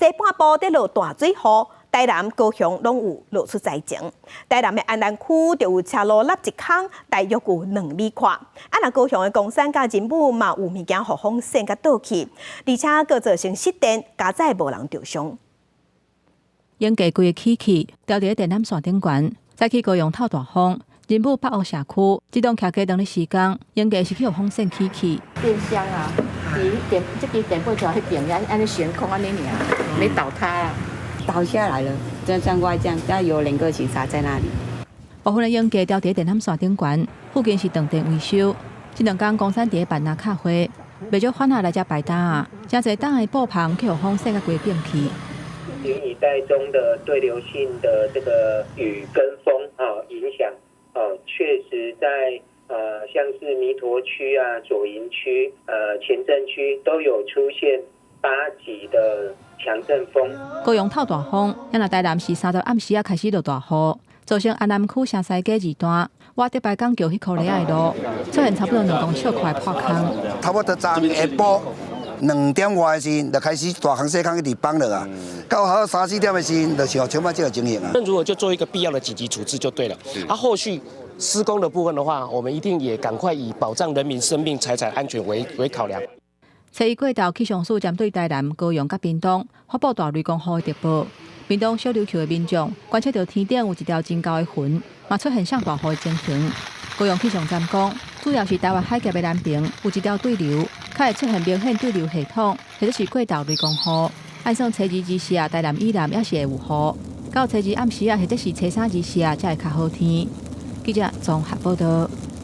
西半部咧落大水雨，台南、高雄攏有落出災情。台南的安南區就有車路凹一空，大約有2米寬。啊，若高雄的岡山佮仁武嘛有物件予風扇共倒去，而且閣造成失電，佳哉無人著傷。鷹架規个起去，牢佇咧電纜線頂懸，早起高雄透大風，仁武北湖社區，這棟徛街燈的時間，鷹架是去予風扇起去。電箱啊，佇電這支電線橋彼邊，按呢懸空按呢爾，沒倒塌啊，倒下來了，就像我這樣，但有兩個警察在那裡。部分的鷹架牢佇咧電纜線頂懸，附近是斷電維修。這兩工岡山佇咧辦納卡會，袂少販仔來遮擺擔仔，誠濟擔的布棚去予風扇共規變去。雲雨帶中的對流性的這個雨跟風啊影響，啊，確實在像是彌陀區啊、左營區、前鎮區都有出現8級的強陣風。高雄透大風，若台南市30暗時仔開始落大雨，造成安南區城西街二段、瓦德白港橋彼箍犁仔的路出現差不多2公尺寬的破空。差不多昨昏下晡2點外的時，就開始大空細空一直崩落啊，到好3、4點的時，就是像這個情形啊。那如果就做一個必要的緊急處置就對了。啊，後續施工的部分的話，我們一定也趕快以保障人民生命財產安全為考量。初一過頭，氣象署針對台南、高雄佮屏東發布大雷公雨的特報。屏東小琉球的民眾觀測到天頂有一條真高的雲，嘛出現像大雨的情形。高雄氣象站講，主要是台灣海峽的南邊有一條對流，較會出現明顯對流系統，或者是過晝雷公雨。按算初二、二四啊，台南以南也是會有雨。到初二暗時啊，或者是初三、二四啊，才會較好天。記者綜合報道。